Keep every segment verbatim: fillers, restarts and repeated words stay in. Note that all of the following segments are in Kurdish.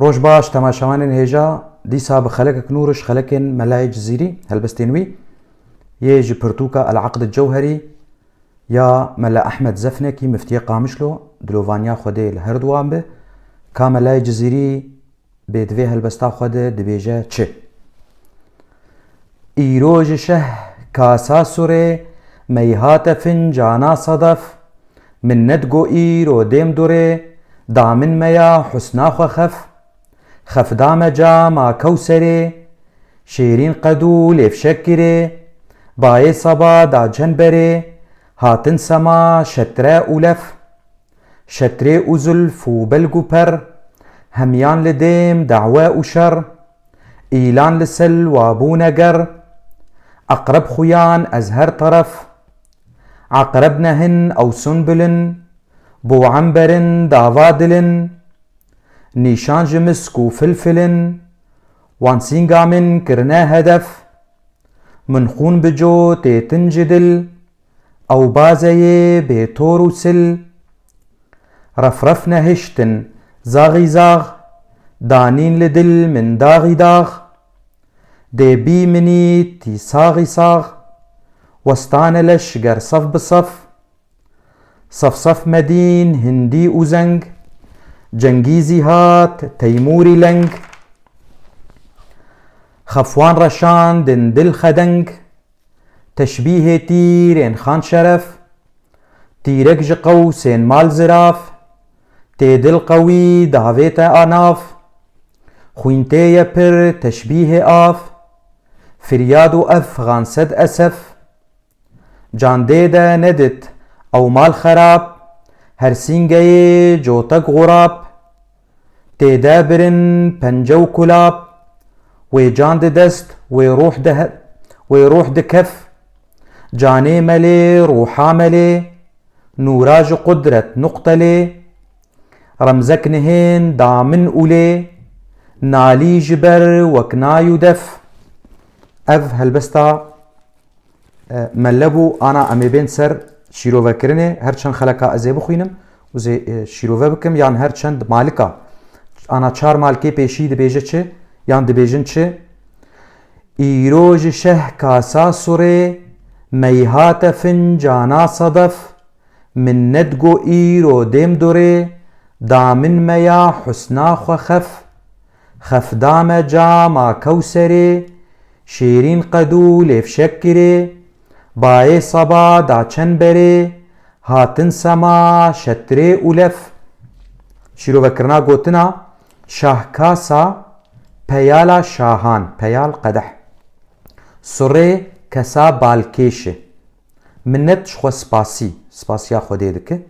Roj baş, temaşevanên hêja, dîsa bi xelekek nû ji xelekên Melayê Cizîrî, helbestên wî yê ji pirtûka El Aqd Cewherî ya Mela Ehmed Zefnekî, miftiyê Qamişlo, dilovaniya Xwedê li her duwan be, ka Melayê Cizîrî bê di vê helbesta xwe de dibêje çi? Îro ji şeh kasa surê, meyhate fincana sedef, min nedgo îro dêm durê, da min meya husna xwe xef, xef da me cama kewserê, şêrîn qedû lêvşek girê, bayê seba da çend berê, hatin sema şetre û lef. Şetrê û zulf û belg û per, hemiyan li dêm dawe û şer, îlan li selwa bûne ger, eqreb xuyan ez her teref, eqreb nehin ew sunbilin, bo emberin dava dilin, nîşan ji misk û filfilin, wan sînga min kirine hedef, min xûn bi co têtin ji dil, ew bazeyê bê tor û sil, refref nehiştin, zaxî zax, danîn li dil min daxî dax, dê bî minî tî saxî sax, westane leş ger sef bi sef, sef sef medîn hindî û zeng, cengîzî hat teymûrî leng, xefwan reşandin dil xedeng, teşbîhê tîrên xan şeref, tîrek ji qewsên mal ziraf, tê dil qewî davê te anav, xwîn tê ye pir teşbîhê av, firyad û efxan sed esef, candê de nedit ew mal xerab, her sîngeyê cotek xurab, tê de birin pence û kulab, wê can di dest, wê ruh di he-, wê ruh di kef, canê melê, ruha melê, nûra ji qudret nuqtelê, remzek nihên da min û lê, nalî ji ber wek nay û def. Ev helbesta e, mele bû, ana em ê bên ser şîrovekirinê, her çend xeleka ez ê bixwînim û zê, e, şîrove bikim, yan her çend malika, ana çar malkê pêşî dibêje çi, yan dibêjin çi? Îro ji şeh kasa surê, meyhate fincana sedef, min nedgo îro dêm durê, da min meya husna xwe xef, xef da me cama kewserê, şêrîn qedû lêvşek girê, bayê seba da çend berê, hatin sema şetrê û lef. Şîrovekirina gotina şahkasa, peyala şahan, peyal qedeh. Surê kesa balkêşi. Minnet ji xwe spasî, spasiya Xwedê dike.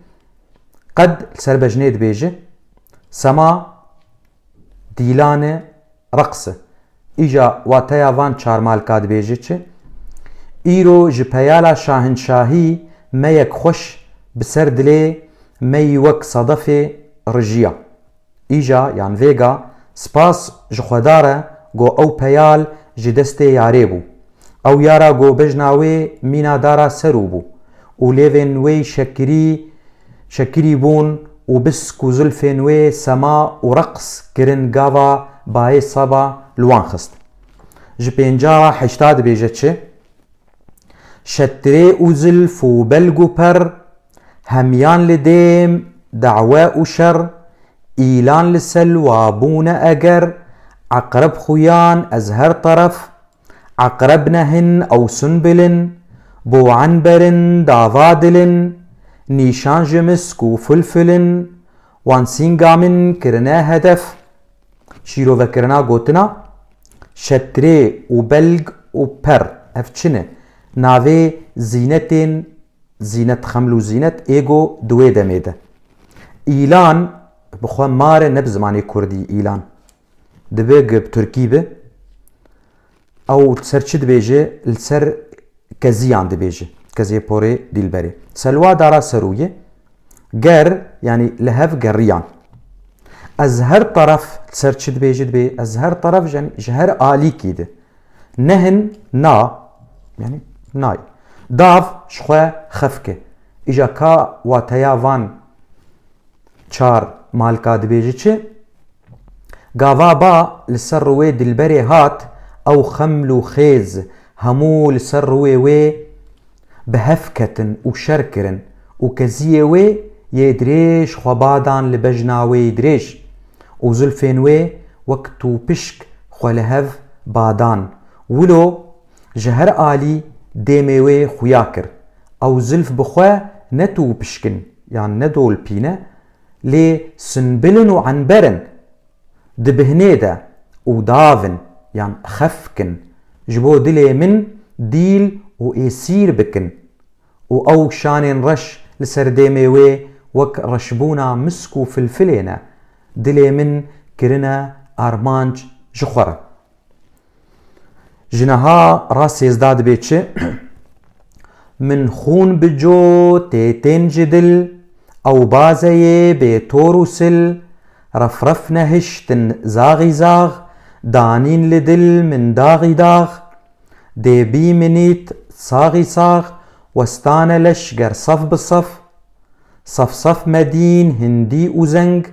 Qed li ser bejnê dibêje, sema dîlane reqs e. Îja wateya van çar malka dibêje çi? Îro ji peyala şahinşahî me yek xweş bi ser dilê me yî wek sedefê rijiya. Îja yan vêga spas ji Xweda re go ew peyal ji destê yarê bû. Ew yara go bejna wê mîna dara serû bû û lêvên wê şekirî, şekirî bûn û bisk û zulfên wê sema û reqs kirin gava bayê seba li wan xist. Ji pênca re heşta dibêje çi? Şetrê û zilf û belg û per, hemiyan li dêm dawe û şer, îlan li selwa bûne eger, eqreb xuyan ez her teref, eqreb nehin ew sunbilin, bo enberin dava dilin, nîşan ji misk û filfilin, wan sînga min kirine hedef. Şîrovekirina gotina şetrê û belg û per, ev çi ne? Navê zînetên, zînet, xeml û zînet êgo di wê demê de. Îlan, bi xwe mar e, ne bi zimanê kurdî îlan. Dibe gi bi tirkî bi. Ew li ser çi dibêje? Li ser keziyan dibêje. Kezê porê dîlberê. Selwa dara serûyê. Ger, yanî li hev geriyan. Ez her teref li ser çi dibêje? Dibê ez her teref, yanî ji her alîkî de. Nehin na, yanî nay. Dav ji xwe xefke. Îja ka wateya van çar malka dibêje çi? Gava ba li ser rûyê dilberê hat, ew xeml û xêz hemû li ser rûyê wê bi hev ketin û şer kirin û keziyê wê yê dirêj xwe badan li bejna wê yê dirêj û zilfên wê wek tûpişk xwe li hev badan. Wilo ji her alî dêmê wê xuya kir. Ew zilf bi xwe ne tûpişk in yan ne dolpî ne, lê sinbil in û enber in. Di bihnê de û davin yan xefkin ji bo dilê min dîl û êsîr bikin û ew şanên reş li ser dêmê wê wek reşbûna misk û filfilê ne, dilê min kirine armanc ji xwe re. Ji niha ra sêzda dibê çi? Min xûn bi co tê tên ji dil, ew bazeyê bê tor û sil, refref nehiştin zaxî zax, danîn li dil min daxî dax, dê bî minît saxî sax, westane leşger sef bi sef, sef sef medîn hindî û zeng,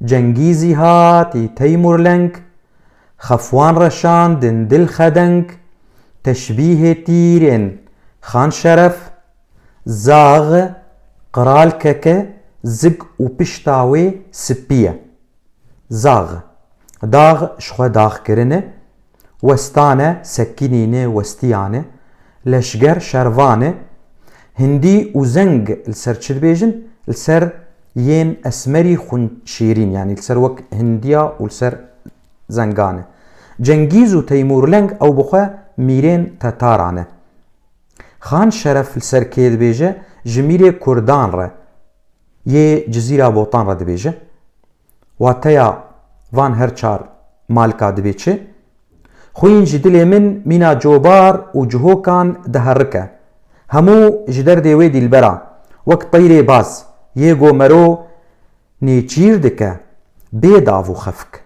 cengîzî hatî teymûrleng, xefwan reşandin dil xedeng, teşbîhê tîrên xan şeref, zax, qral keke, zig û pişta wê sipî ye. Zax. Dax ji xwe daxkirin e, westane, sekînîne, westiyane, leşger, şervane, hindî û zeng li ser çi dibêjin? Li ser yên esmerî xwin şîrîn, yanî li ser wek hindiya û li ser zengane. Cengîz û Teymûrleng ew bi xwe mîrên Tetaran e. Xan Şeref li ser kê dibêje? Ji mîrê Kurdan re yê Cizîra Botan re dibêje. Wateya van her çar malka dibê çi? Xwîn ji dilê min mîna cobar û cihokan diherike. Hemû ji derdê wê dîlbera, wek teyrê baz, yê go mero nêçîr dike, bê dav û xefk.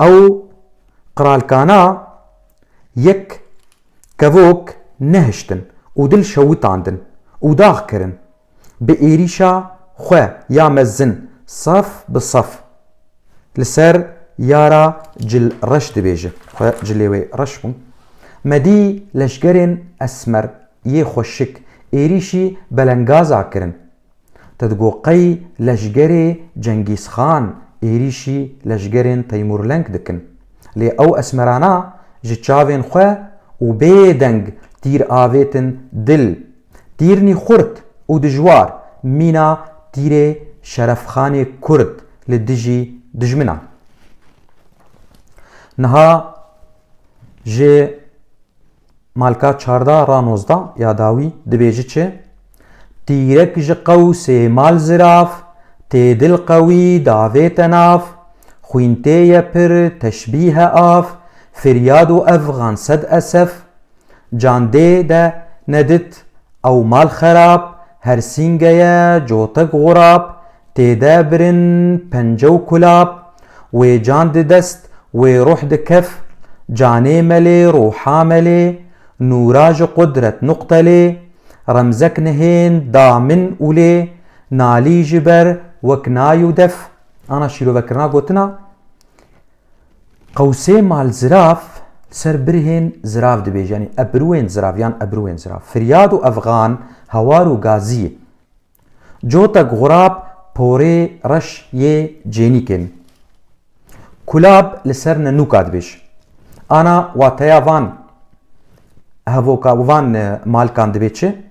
Ew qiralkana yek kevok nehiştin û dil şewitandin û dax kirin. Bi êrîşa xwe ya mezin saf bi saf li ser yara cil reş dibêje. Xwe cilê wê reş bûn. Medî leşgerên esmer yê xweşik êrîşî belengaza kirin. Te digo qey leşgerê Cengîzxan êrîşî leşgerên Teymûrleng dikin. Lê ew esmerana ji çavên xwe û bêdeng tîr avêtin dil. Tîrnî xurt û dijwar mîna tîrê Şerefxanê Kurd li dijî dijminan. Niha ji malka çarda ra nozda ya dawî dibêji çi? Tîrek ji qewsê mal ziraf, tê dil qewî davête nav, xwîn tê ye pir teşbîhe av, firyad û evxan sed esef, can dê de nedit ew mal xerab, her sînge ye cotek xurab, tê de birin pence û kulab, wê can di dest, wê ruh di kef, canê melê, ruha melê, nûra ji qudret nuqtelê, remzek nihên da min û lê, nalî ji ber wek nay û def. Ana şîrovekirina gotina, qewsê mal zirav li ser birhên zirav dibêje, yanî ebrûyên zirav yan ebrûyên zirav. Firyad û evxan, hewar û gaziyê. Cotek xurab porê reş yê cênîkên. Kulab li ser nenûka dibêj. Ana wateya van hevoka van, e, malkan dibê çi?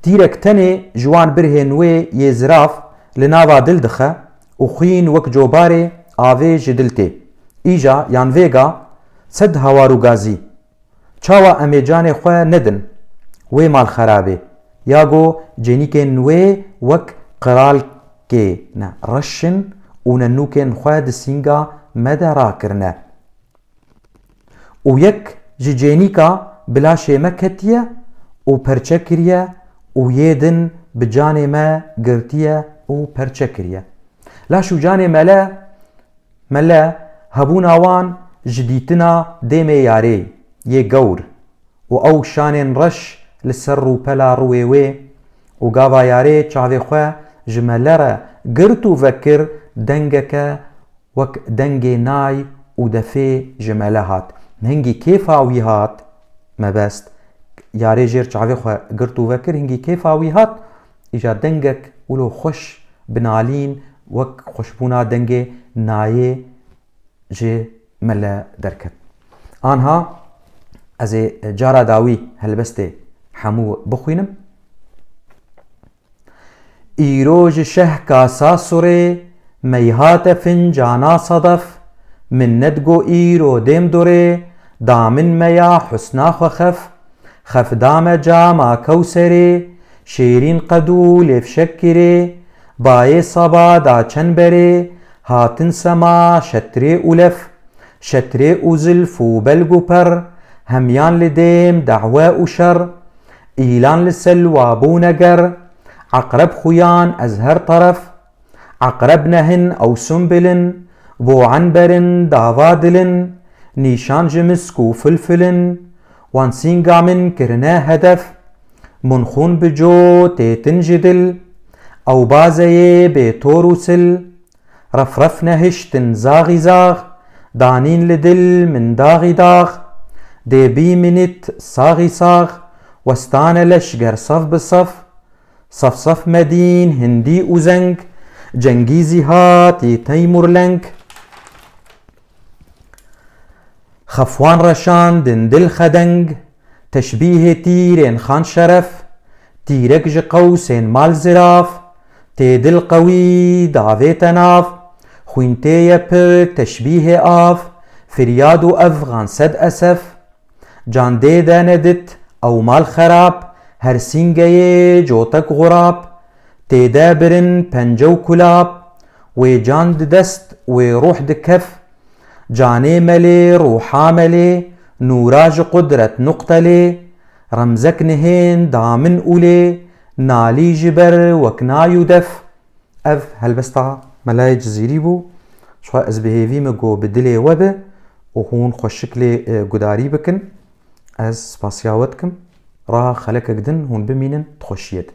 Tîrek tenê ji wan birhên wê yê zirav li nava dil dixe û xwîn wek cobarê avê ji dil tê. Îja yan vêga sed hawar û gazî. Çawa em ê canê xwe nedin wê malxerabê? Ya go cênîkên wê wek qiralkê ne reş in û nenûkên xwe di sînga me de rakirine. Û yek ji cênîka bi laşê me ketiye û perçe kiriye û yê din bi canê me girtiye û perçe kiriye. Laş û canê mele Mele hebûna wan ji dîtina dêmê yarê yê gewr û ew şanên reş li ser rûpela rûyê wê û gava yarê çavê xwe ji mele re girt û vekir dengeke wek dengê nay û defê ji mele hat. Hingî kêfa wî hat, mebest, yarê jêr çavê xwe girt û vekir, hingî kêfa wî hat, îja dengek wilo xweş, binalîn, wek xweşbûna dengê nayê ji mele derket. Anha ez ê cara dawî helbestê hemû bixwînim. Îro ji şeh kasa surê, mey hate fincana sedef, min nedgo îro dêm durê, da min meya husna xwe xef, xef da me cama kewserê, şêrîn qed û lêvşekirê, bayê seba da çend berê, hatin sema şetrê û lef, şetrê û zilf û belg û per, hemiyan li dêm dehwe û şer, îlan li selwa bûne ger, eqreb xuyan ez her teref, eqreb nehin ew sumbilin, bo enberin dava dilin, nîşan ji misk û filfilin, wan sînga min kirine hedef, mun xûn bi co têtin ji dil, ew bazeyê bê tor û sil, ref ref nehiştin zaxî zax, danîn li dil min daxî dax, dê bî minît saxî sax, westane leşger sef bi sef, sef sef medîn hindî û zeng, cengîzî hatî teymûrleng. Xefwan reşandin dil xedeng, teşbîhê tîrên xan şeref, tîrek ji qewsên mal ziraf, tê dil qewî davê te nav, xwîn tê ye pir teşbîhê av, firyad û efxan sed esef, can dê de nedit ew mal xerab, her sîngeyê cotek xurab, tê de birin pence û kulab, wê can di dest, wê ruh di kef, canê melê, ruha melê, nûra ji qudret nuqtelê, remzek nihên da min û lê, nalî ji ber wek nay û def. Ev helbesta Melayê Cizîrî bû. Ji xwe ez bi hêvî me ku bi dilê we be û hûn xweşik lê, e, gudarî bikin. Ez spasiya we dikim. Reha xelekek din hûn bimînin di xweşiyê de.